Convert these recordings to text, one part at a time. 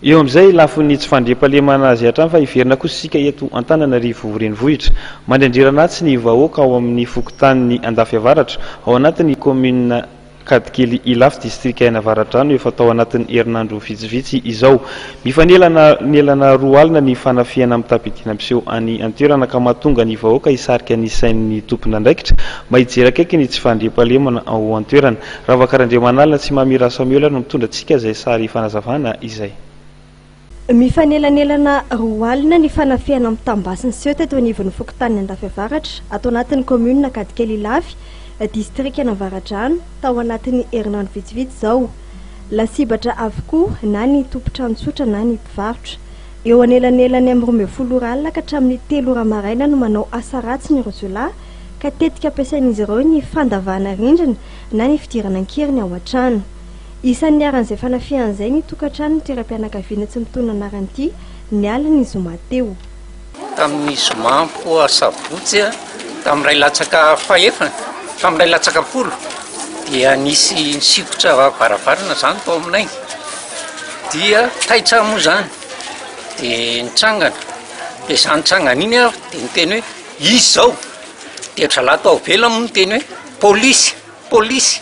Eo amin'izay lafiny tsy fandriampahalemana azy hatrany fa hiverina kosa isika eto Antananarivo renivohitra. Mandry andriran'atsy ny vahoaka ao amin'ny fokontanin'ny Andafiavaratra, ao anatin'ny kaominina Ankadikely Ilafy, distrikan'Avaradrano, efa tao anatin'ny herinandro vitsivitsy izao. Mifanelanelana 2 alina ny fanafihana mitam-piadiana miseho any an-toerana ka mahatonga ny vahoaka hisarika ny sain'ny tompon'andraikitra mba hijery akaiky ny tsy fandriampahalemana ao an-toerana. Ravaka Randriamanalina sy Mamy Rasamuel no mitondra antsika izay sary fanazavana izay. Mifanelanelana 2 alina ny fanafihana mitam-basy niseho teto anivon'ny fokontanin'ny Andafiavaratra, ato anatin'ny kaominina Ankadikely Ilafy, distrikan'Avaradrano, tao anatin'ny herinandro vitsivitsy izao. Lasibatra avokoa na ny tompon-trano tsotra na ny mpivarotra. Eo anelanelany amin'ny 12 ora alina ka hatramin'ny 3 ora maraina no manao asa ratsiny ireo jiolahy, ka tetika ampiasain'izy ireo ny fandavahana rindrina na ny fidirana an-keriny ao an-trano. Isan'ny niharan'izay fanafihana izay ny tokantrano ny toeram-pianakaviana tsy mitonona anarana ity ny alin'ny zoma teo. Tamin'ny zoma mpoa sabotsy, tamin'ny iray latsaka fahefany, tamin'ny iray latsaka folo dia nisy nisikotra varavarana izany tao aminay, dia taitra aho moa izany, dia nitsangana, dia izany nitsangana iny aho dia niteny hoe iza izao? Dia ry zalahy tao ivelany moa niteny hoe polisy, polisy.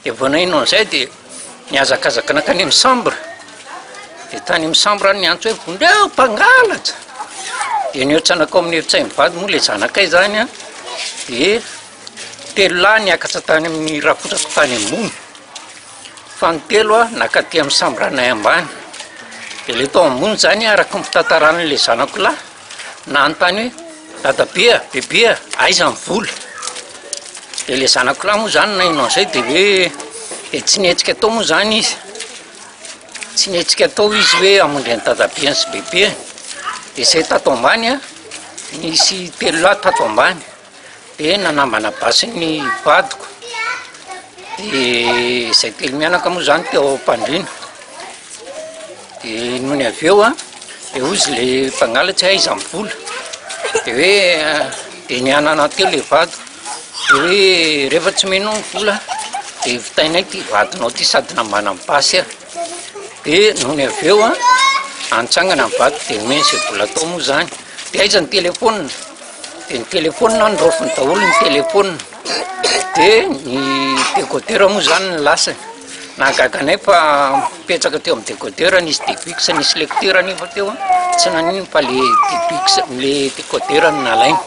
Dia vao naheno an'izay dia nihazakazaka nankany amin'ny chambre, dia tany amin'ny chambre aho niantso hoe vonjeo mpangalatra, dia nihoatra nankao amin'ny efitray mivady moa ilay zanakay izany an, dia telo lahy niakatra tany amin'ny rakotrako tany ambony, fa ny telo an nakaty amin'ny chambre anay ambany, dia ilay tao ambony izany araka ny fitantaran'ilay zanako lahy Nanontany hoe, Dadabe a, bebe a, aiza ny vola? Dia ilay zanako lahy moa izany naheno an'izay dia hoe, dia tsy nihetsika tao moa izany izy, tsy nihetsika tao izy hoe hamonjy an'i dadabeany sy bebeany. Dia izay tato ambany an, nisy telo lahy tato ambany, dia nanambana basy ny vadiko, dia izay telo mianaka moa izany teo am-pandriana. Dia nony avy eo an, dia hoy izy le mpangalatra hoe aiza ny vola? Dia hoe dia nihanana teo le vadiko, dia hoe rehefa tsy omenao ny vola dia vitainay ity vadinao ity sady nambanany basy aho. Dia nony avy eo an, nitsangana ny vadiko dia nomeny izay vola tao moa izany. Dia aiza ny telefaonina? Dia ny telefaonina noraofiny daholo ny telefaonina, dia ny décodeur moa izany no lasany. Nahagaga anay fa mipetraka teo amin'ny décodeur nisy debix nisy lecteur anefa teo an, tsy naninona fa le debix le décodeur no nalaina.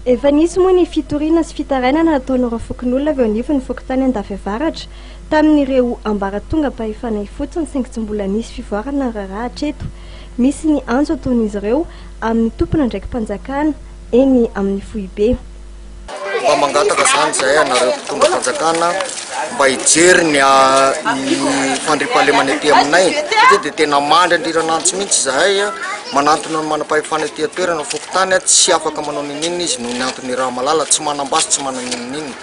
Efa nisy moa ny fitoriana sy fitarainana nataon'ireo fokonolona avy eo anivon'ny fokontany Andafiavaratra tamin'ireo ambaratongam-pahefana ifotony saingy tsy mbola nisy fivoarana ny raharaha hatreto. Misy ny antso ataon'izy ireo amin'ny tompon'andraiki-panjakana eny amin'ny foibe. Mba mangataka zany zahay anareo mpitondra fanjakana mba hijery ny ny fandriampahalemana ety aminay satria dia tena mandry andriran'antsy mihitsy zahay manantona ny manam-pahefana ety an-toerana fokontany tsy afaka manao n'inon'inona izy noho ny antony raha malala tsy manam-basy tsy manana n'inon'inona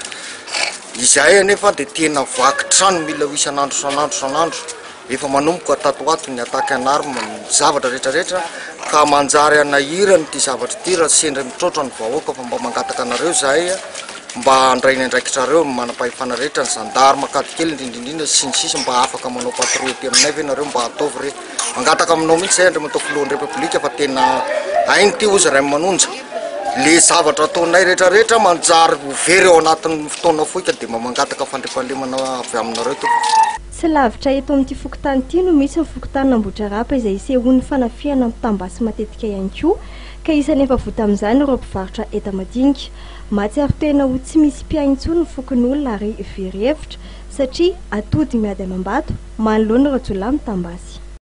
izahay anefa dia tena vaky trano mila ho isan'andro isan'andro isan'andro Efa manomboka tato ho ato ny attaque en arme, ny zavatra rehetra rehetra ka manjary hanahirana ity zavatra ity raha sendra mitroatra ny vahoaka fa mba mangataka anareo izahay mba handray ny andraikitrareo ny manam-pahefana rehetra, ny gendarme Ankadikely indrindra indrindra sy ny sisa mba afaka manao patrouille aty aminay ve nareo mba ataovy re. Mangataka aminao mihitsy izahay Andriamatoa Filohan'ny Repoblika fa tena hainy ity hozy Rainimanonja. Le zavatra ataonay rehetra rehetra manjary ho very ao anatin'ny fotoana fohy ka dia mba mangataka fandriampahalemana avy aminareo tompoko. Tsy lavitra eto amin'ity fokontany ity no misy ny fokontanin'Ambohitrarapa izay isehoan'ny fanafihana mitam-basy matetika ihany koa ka isan'ny efa voa tamin'izany ireo mpivarotra enta-madinika. Mahatsiaro tena ho tsy misy mpiahy intsony ny fokonolona ary very hevitra satria atody miady amam-bato manoloana ireo jiolahy mitam-basy.